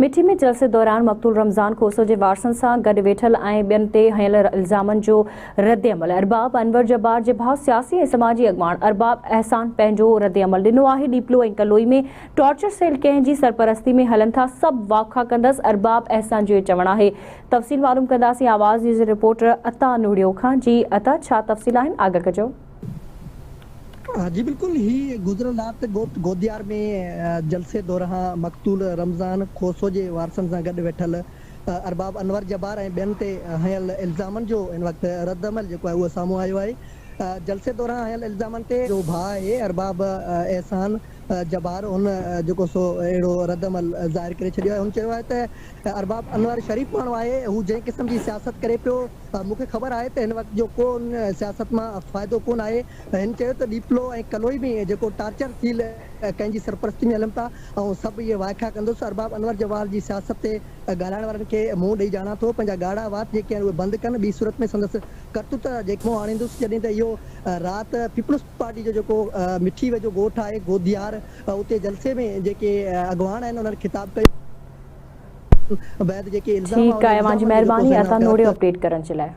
مٺي ۾ جلسي دوران مقتول رمضان کوسو جي وارثن سان گڏ ويٺل ۽ ٻين تي هنيل الزامن جو ردعمل ارباب انور جبار جي ڀاء سياسي ۽ سماجي اڳواڻ ارباب احسان پنهنجو ردعمل ڏنو آهي. ڏيپلو ۽ ڪلوئي ۾ ٽارچر سيل ڪنهن جي سرپرستي ۾ هلن ٿا سڀ واکا ڪندس ارباب احسان جو چوڻ آهي. تفصيل معلوم ڪنداسين آواز نيوز جي رپورٽر عطا نوڙيو کان. جي عطا ڇا تفصيل آهن آگاهه ڪجو. جي بلڪل هي گذريل رات ڳوٺ گوديار ۾ جلسي دوران مقتول رمضان کوسو جي وارثن سان گڏ ويٺل ارباب انور جبار ۽ ٻين تي هنيل الزامن جو هن وقت رد عمل جيڪو آهي اهو سامهون آيو آهي جلسي دوران هنيل الزامن تي جو ڀاء آهي ارباب احسان جبار هن جيڪو سو اهڙو رد عمل ظاهر ڪري ڇڏيو آهي هن چيو آهي ته ارباب انور شريف ماڻهو آهي هو جنهن قسم جي سياست ڪري پيو مون کي خبر آهي ته هن وقت جو ڪو ان سياست مان فائدو ڪونه آهي. هن چيو ته ڏيپلو ۽ ڪلوئي ۾ جيڪو ٽارچر ٿيل ڪنهن جي سرپرستي ۾ هلن ٿا آئون سڀ اهي وائکا ڪندس. ارباب انور جواهر جي سياست تي ڳالهائڻ وارن کي منهن ڏئي ڄاڻان ٿو. پنهنجا ڳاڙها وات جيڪي آهن اهي بند ڪن ٻي صورت ۾ سندس ڪرتوت جيڪي منهن آڻيندس. جڏهن ته اهو رات پيپلز پارٽي جو جيڪو مٺي ويجهو ڳوٺ آهي گوديار اتي جلسي ۾ جيڪي اڳواڻ آهن انهن خطاب ڪيو. بعد جيڪي الزام ٺيڪ آهي اوهان جي مهرباني عطا نوڙيو اپڊيٽ ڪرڻ جي لاء.